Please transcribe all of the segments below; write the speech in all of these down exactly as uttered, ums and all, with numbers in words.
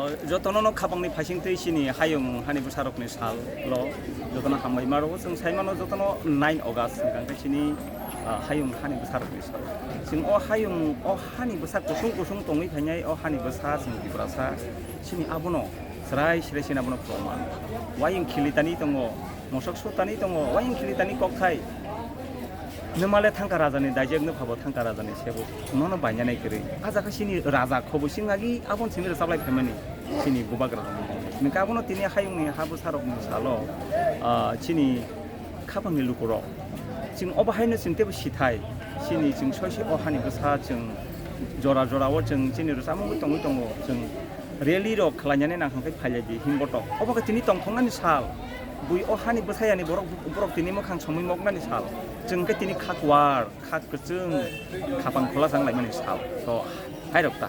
Jotono no khapangni phaising twi chini hayung hani bwsarokni sal lo jotono hambai maro. Chwng sai mano jotono nine August hwnkha khe chini, ah, hayung hani bwsarokni sal. Chwng o hayung, o hani bwsa kusung kusung tongwi phainai, o hani bwsa chwng Tiprasa chini abono chwrai chwrai chini abono proman. Wayung khili tani tongo, mosok su tani tongo, wayung khili tani kokthai. Nwmale thangka rajani daijak, nwphabo thangka rajani sebuk. Nono bainanai kwrwi. A jaga chini raja khobo singagi abon simi rwchaplai phaimani. Chini bubak rajani. Hwnkhe abono tini hayungni ha bwsarokni salo, ah, chini khapangni lukurok. Chwng obo haino chwng teibo sithai. Chini chwng soise o hani bwsa chwng jora jora o chwng chini rwchapmungwi tongwi tongo. Chwng rally rok khlainani nang hwnkhe phailai di himbotok. Obo khe tini tongthoknani sal. Bui o hani bwsayani borok, borok tini mwkhang somwi moknani sal. Chwng khe tini kha kwar, kha kwchwng, khapang khola chang laimani sal. To hairok ta.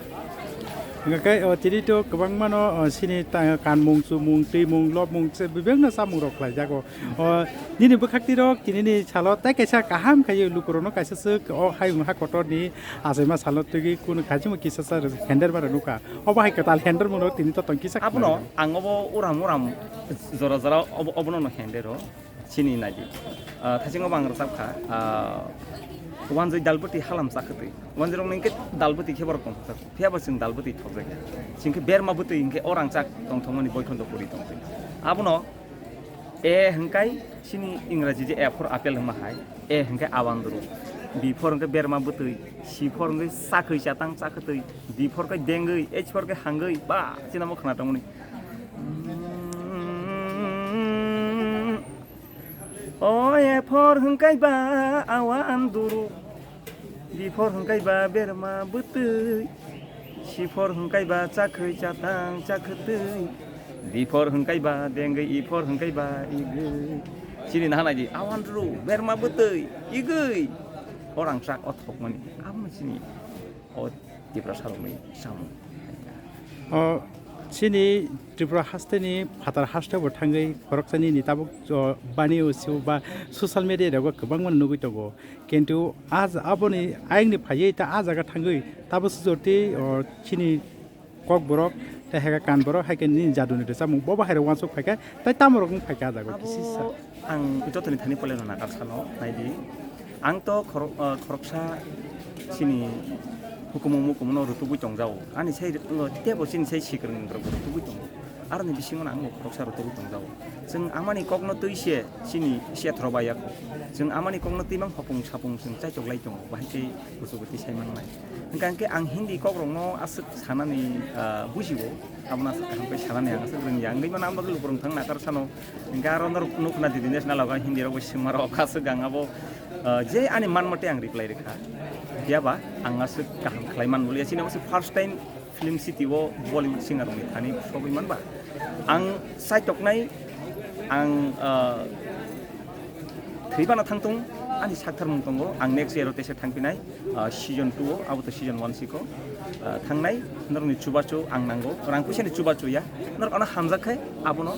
Hingkhe o tini to kwbangmano, o, sini ta-, kanmung, chumung, twimung, lobmung, se bibengno chamung rok khlai jago. O, nini bwkhak twi rok tini ni salo tai kaisa kaham khaio lukurokno kaisa swk o hayung ha kotor ni achaima salo twigwi kunu khaisimo kisa sa hender mara nukha. Obo hai kwtal hender mano tini to tong kisa. Abono ang obo uram uram jora jora obo, obono no hender o chini nai di. Ah, thaching obo ang rwchap kha, ah, wanjwi dalbwtwi halam chakhwtwi. Wanjwi rok ningkhe dalbwtwi khe borok tong thokjak. Phiya bo chwng dalbwtwi thokjak. Chwng khe berma bwtwi hinkhe orang chak tong thokmani boikhondo puri tong thok. Abono A hwnkhe chini Ingraji je A for apple hwnma hai, A hwnkhe awandru, B for hwnkhe berma bwtwi, C for hwnkhe chakhwi chatang chakhwtwi, D for khe dengwi, H for khe hangwi, ba, chini omo khwna tongmani. O A for hwnkhe ba awandru. Biphor hwnkhe ba berma bwtwi, siphor hwnkhe ba chakhwi chatang chakhwtwi, diphor hwnkhe ba dengwi, iphor hwnkhe ba igwi. Chini nahanai di, awandru, berma bwtwi, igwi. O rangchak o thokmani, abono chini o Tiprasa rokni samung. O chini Tripura hasteni phatar hasteo bo thangwi khoroksani ni tabuk o bani o sio ba social media rego kwbangma nugwi tongo. Kintu a ja-, aboni ayangni phaiwi ta a jaga thangwi tabo sujorti, o, chini kokborok tei hai khe kanborok hai khe nini jaduni rwchapmung bobo hai rok uansuk phai kha tei tamo rok wng phai kha a jaga o kisi sa. Abo ang jotoni thani poleno nakar sano naidi. Ang to khoro-, o, khoroksa chini hukumu mukumu no rutugwi tongjao. Ani sai, o, tebo chini sai sikrwng rok rutugwi tongo. Aroni bisingo no ang bo khoroksa rwtugwi tongjago. Chwng amani kokno twi se chini sethro bai yakho. Chwng amani kokno twi mang hopung sapung chwng chaitok lai tongo, bahai tei kuchugo twi sai mangnai. Hwnkha hwnkhe ang Hindi kokrokno aswk sanani, ah, bujio, abono aswk kaham khe sanani ang aswk rwngya. Wngwi mano ang bagwi lukurok thang nakar sano. Hwnkhe aro norok nukhna didi nes naloga Hindi rok bai swngma rok aswk ang abo, ah, je ani man mate ang reply rwkha. Phiya ba ang aswk kaham khlai man boliya. Chini abo se first time Film City o Bollywood singer rokni thani sogwi manba. Ang saitoknai, ang, ah, thwi bana thangtung, ani saktharmung tongo, ang next year o teisa thangphinai, ah, season two o, abo to season one siko, ah, thangnai, norokni chubachu ang nango, rang puisani chubachu ya, norok ano hamjak khai, abono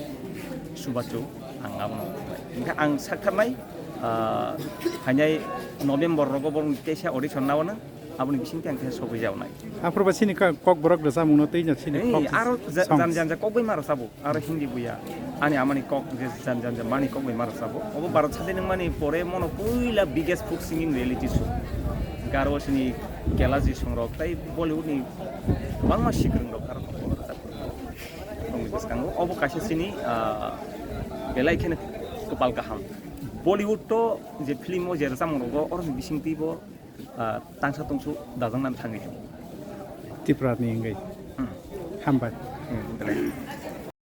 chubachu ang abono thangnai. Hingkhe ang saktharnai, ah, phainai November rogo borokni teisa audition nawana. Aboni bisingtwi ang khe sogwi jaonai. Aphuru ba chini ka-, kokborok rwchapmungno twi no chini ei, kok aro ja-, song. Jan jan ja kok bai ma rwchabo, aro Hindi buya. Ani amani kok je jan jan ja mani kok bai ma rwchabo. Obo Bharat sadinwng mani pore mono puila biggest folk singing reality show. Garo sini Kelaji songrok tei Bollywood ni kwbangma sikrwng rok aro kokborok rwchapmung. Tongni bwskango obo kaisa chini, ah, belai kheno kwpal kaham. Bollywood to je film o je rwchapmung rogo oroni bisingtwi bo ah, tangsa tongsu dajak nang thangwi. Tripura ni wngwi. Hmm. Hambai. Hmm, belai.